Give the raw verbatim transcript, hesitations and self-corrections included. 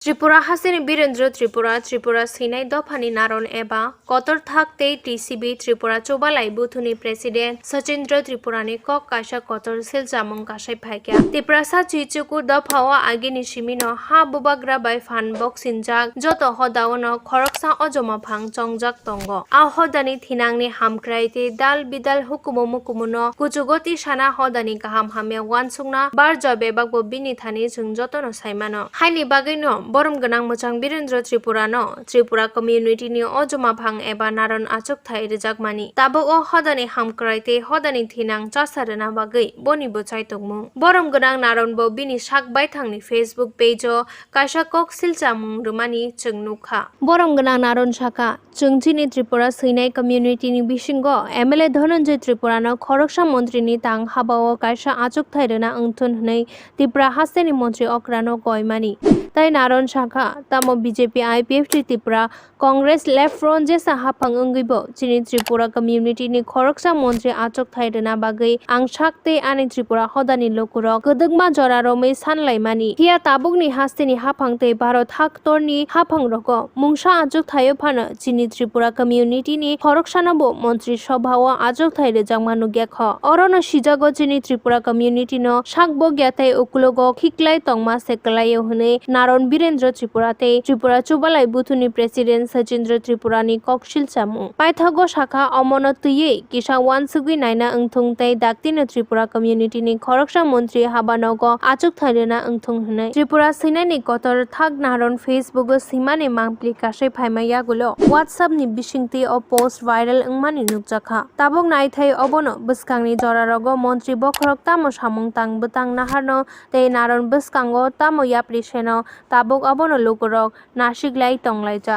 Tripura hasteni Birendra Tripura, Tripura swinai dophani naron eba kotor thak tei T C B Tripura Chubalai Buthuni President Sachindra Tripurani kok kaisa kotor silchamung kasai phaikha. Tiprasa chuichuku dophao agini simino ha bubagra bai phan boksinjak joto hodaono khoroksa ojoma phang chongjak tongo. A hodani thinangni hamkrai tei dal bidal hukumu mukumuno kuchugo tisana hodani kaham hamya uansukna barja bebakbo bini thani chwng jotono saimano. Haini bagwino borom gwnang mwchang Birendra Tripurano Tripura community ni ojoma phang eba naron achukthai rwjakmani. Tabuk o hodani hamkrai tei hodani thinang chasa rwna bagwi boni bwchai tongmung. Borom gwnang naron bo bini sak baithangni Facebook page o kaisa kok silchamung rwmani chwng nukha. Borom gwnang naron sakha, chwng chini Tripura swinai community ni bisingo M L A Dhananjay Tripurano khoroksa montri ni tang habao kaisa achukthai rwna wngthun hwnwi Tripura hasteni montri okrano koimani. Tai naron sakha, tamo B J P, I P F T Tripura, Congress, Left Front jesa haphang wngwibo chini Tripura community ni khoroksa montri achukthai rwna bagwi ang sak tei ani Tripura hodani lukurok kwdwkma jora romwi sanlaimani. Phiya tabukni hasteni haphang tei Bharat haktorni haphangrogo mungsa achukthai-o phano chini Tripura community ni khoroksano bo montri sobha o achukthai rwjakma nukya kho. Orono sijago chini Tripura community no sak bokya tei ukulogo khiklai tongma se kwlaio hwnwi Naron Birendra Tripura tei Tripura Chubalai Buthuni President Sachindra Tripura ni koksil chamung. Paithago sakha, omono twiwi kisa uansugwi naina wngthung tei daktino Tripura community ni khoroksa montri habanogo achukthai rwna wngthung hwnwi. Tripura swinani kotor thak naron Facebook o swimani mangpli kasai phaima yagulo WhatsApp ni bisingtwi o post viral wngmani nukjakha. Tabuk naithai obono bwskangni jorarogo montri bokhorok tamo samung tang bwtang naharno tei naron bwskango tamo yapri seno tabuk obono lukurok nasiklai tonglaijak.